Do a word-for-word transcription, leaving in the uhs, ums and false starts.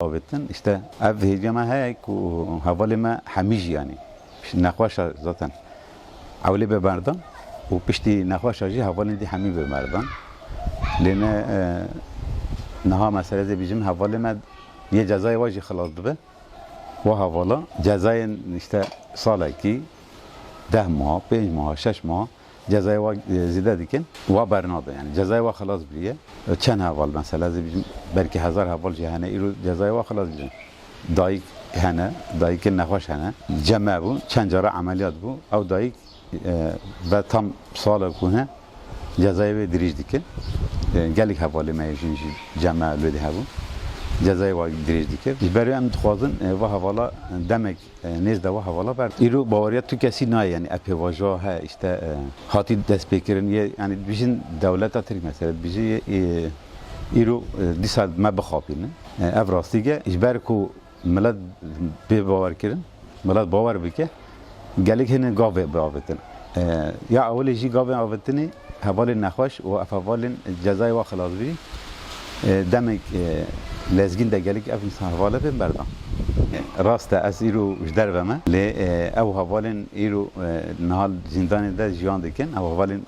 avêtin. Îşte ev hêviya me heye ku hevalê me hemî jî, yanî nexweşa zaten ewlê bê berdan û piştî nexweşa jî hevalên dî hemî bê berdan. Lê ne, e, niha mesele zê bijim hevalê me yê cezayê wa jî xilas dibe. Wa hevala cezayên îşte salekî, deh meha, pênc meha, şeş meha cezayê wa, e, zêde dikin, wa bernade. Yanî cezayê wa xilas biriye. E, çend heval mesela, ez ê bijim, belkî hezar heval jî hene, îro cezayê wa xilas biriye. Dayik hene, dayikên nexweş hene. Ceme bû, çend cara emeliyat bû. Ew dayik, e, ve tam sala ku hene, cezayê wê dirêj dikin. E, gelek hevalê me yê jin jî ceme lê de hebû. Cezayê wa dirêj dike. Ji ber wê em dixwazin, e, va hevala demek e, nêz de wa hevala ber. Îro baweriya tu kesî nayê, yanî epê vajo he, îşte, e, hatî destpêkirin yê, yanî dibijin dewleta Tirk mesela, dibijin yê, e, îro, e, dîsa me bixapînin. E, ev rastî ge, ji ber ku milet bê bawer kirin, milet bawer bike, gelek hene gavê biavêtin. E, ya ewilê jî gavê avêtinê, hevalên nexweş û ev hevalên cezayê wa xilasbirî, e, demek, e, lezgîn de gelek ev însan hevale bên berdan. E, rast e, ez îro ji derve me, lê, e, ew hevalên îro, e, niha zîndanê de jiyan dikin, ew hevalên